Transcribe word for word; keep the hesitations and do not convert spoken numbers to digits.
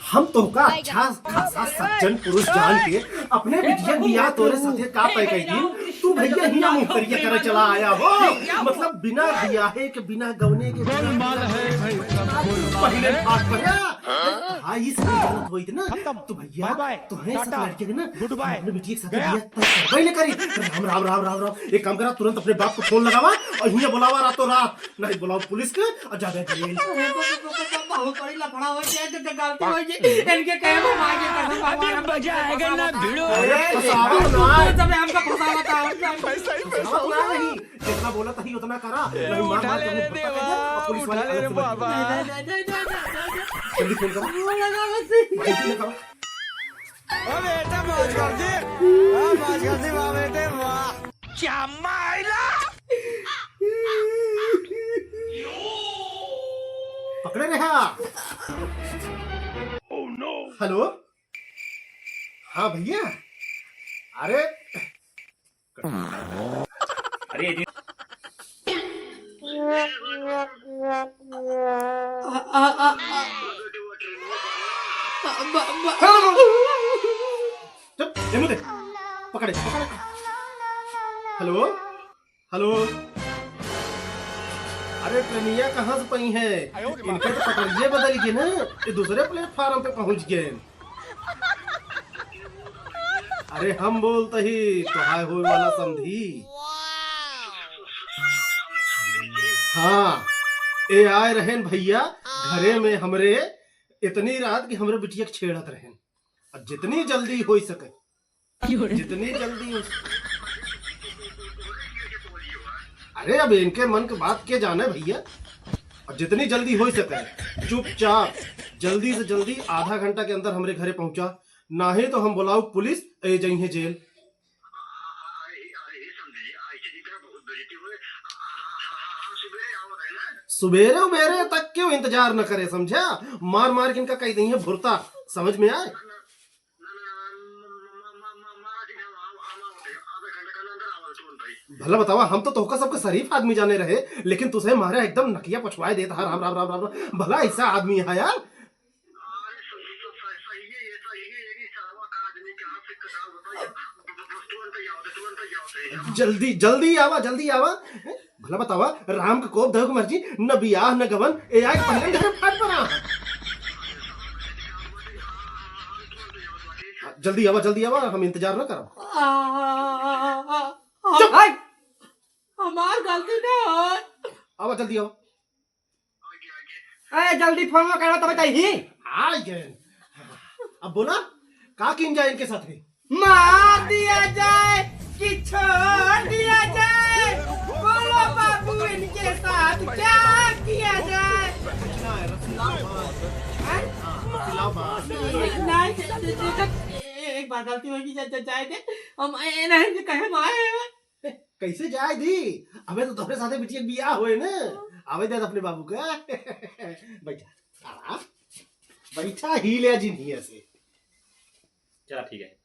हम तोहका अच्छा खासा सज्जन पुरुष जान के अपने बिटिया बियाह तोरे साथे का तय कई दिन, तू भैया हियां मुंह करिया करे चला आया हो। मतलब बिना बियाहे के, बिना गवने के, बिना गोलमाल है भाई, सब गोलमाल पहिले है। भाग पड़या। हाँ, ई सब जानत होइत ना, खत्म। तो भैया, बाय बाय, तो है सब टाटा, लड़के के ना, गुड बाय, अपने बिटिया के साथे गया। बियाह तय करबे न करी। राम, राम, राम, राम, राम। एक काम करा, तुरंत अपने बाप को फोन लगावा और हियां बुलावा रातों रात। नहीं बुलाओ पुलिस के और जाबे जेल। बहुत बड़ी लफड़ा हो गया, जो गलती हो गई। इनके कहे वो मार के कसम, अभी भगवान, हम मजा आएगा ना, भिड़ो। अरे, फंसावा ना। तू जब हमका फंसावा था, हम सब फंसावा ना नहीं। जितना बोला था ही उतना करा। नहीं, मार, मार के मुंह फुटका कर दे और पुलिस वाले अलग से बच गए। नहीं, नहीं, नहीं, नहीं, नहीं, नहीं। जल्दी फोन करो। वो लगा बस। जल्दी फोन करो। ओ बेटा, मौज कर दी। हाँ, मौज कर दी, वाह बेटे, वाह। क्या मायला? पकड़े रहा। हेलो, हाँ भैया, अरे, अरे ये आ, आ, आ, आ। ब-, ब-, चुप, ये मुंह दे। पकड़े, पकड़े। हेलो, हेलो। अरे ट्रेनिया कहाँ से पई है? इनका तो पटरिये बदल गए ना, ये दूसरे प्लेटफार्म पे पहुंच गए। अरे हम बोलत ही तोहार होए वाला समधी। हाँ, ए आए रहेन भैया घरे में हमरे इतनी रात कि हमरे बिटिया के छेड़त रहेन। अब जितनी जल्दी होइ सके, जितनी जल्दी होइ सके। अरे अब इनके मन के बात के जाने भैया। अब जितनी जल्दी होइ सके, चुपचाप जल्दी से जल्दी आधा घंटा के अंदर हमरे घरे पहुंचा, नाही तो हम बुलाउब पुलिस, ए जइहें जेल। सुबेरे उबेरे तक क्यों इंतजार न करे, समझा? मार मार के इनका कई दइहें भुरता, समझ में आए? भला बतावा, हम तो तोहका सबके शरीफ आदमी जाने रहे, लेकिन तुसे मारे एकदम नकिया पछवाए देत हा। राम, राम, राम, राम, राम। भला ऐसा आदमी है यार? जल्दी, जल्दी आवा, जल्दी आवा। भला बतावा, राम के कोप धोक मर्जी, न बियाह न गवन, ए आए पहले घर फाट पड़ा। जल्दी आवा, जल्दी आवा, हम इंतजार न करब। आ, आ, आ, आ, आ, चुप! हाय! हमार गलती ना है। आवा, जल्दी आवा। ए, जल्दी फोन में करवा तो बताई ही। आ गए। अब बोला, का किन जाए इनके साथ में? मार दिया जाए कि छोड़ दिया जाए, बोलो बाबू, इनके साथ क्या किया जाए? हैं? हाँ, रसीला मार। नहीं, नहीं, नहीं, नहीं, एक बार गलती हो गई, जा, जा, जाए दे। हम, ए, नहीं, कहे हम आए हैं। कैसे जाए दी? अबे तो तोहरे साथे बिटिया के बियाह होए ना। आवे दे अपने बाबू का। बैठा, आवा। बैठा ही ले जिन हिया से। चला ठीक है।